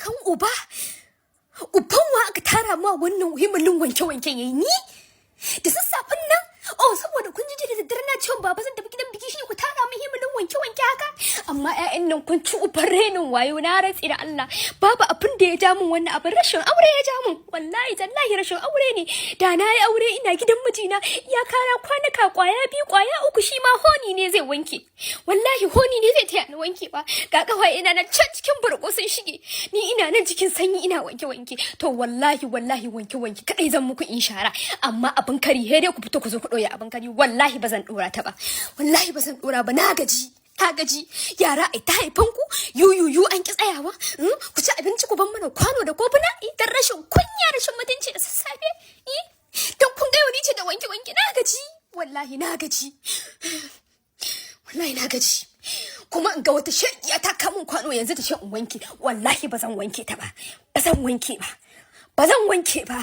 Kan uba, uban wa aka tara ma wannan himilin wanke-wanken yayi ni da sassafen nan? Oh, saboda kun ji da daddare na cewa baba zan tafi gidan biki, shi ku tara mu himilin wanke-wanke haka. Amma ƴaƴan nan kun ci uban renin wayo. Na rantsi da Allah, babu abin da ya ja min wannan abin, rashin aure ya ja min. Wallahi tallahi, rashin aure ne. Da na yi aure ina gidan mijina, ya kara kwanaka kwaya biyu, kwaya uku, shi ma honi ne zai wanke. Wallahi honi ne zai taya ni wanke ba. Ga kawai ina nan can cikin burko sun shige, ni ina nan cikin sanyi ina wanke wanke. To wallahi wallahi, wanke wanke kadai zan muku in shara, amma abin kari he dai ku fito ku zo ku doya abin kari. Wallahi ba zan dora ta ba, wallahi ba zan dora ba. Na gaji, ka gaji. Yara ai ta haifan ku yu yu yu, an ki tsayawa. Ku ci abinci ku ban mana kwano da kofuna dan rashin kunya, rashin mutunci, da sassafe dan kun ga ni ce da wanke wanke. Na gaji, wallahi na gaji, wallahi na gaji. Kuma in ga wata shekiya ta kamun kwano yanzu ta ce in wanke, wallahi ba zan wanke ta ba, ba zan wanke ba, ba zan wanke ba.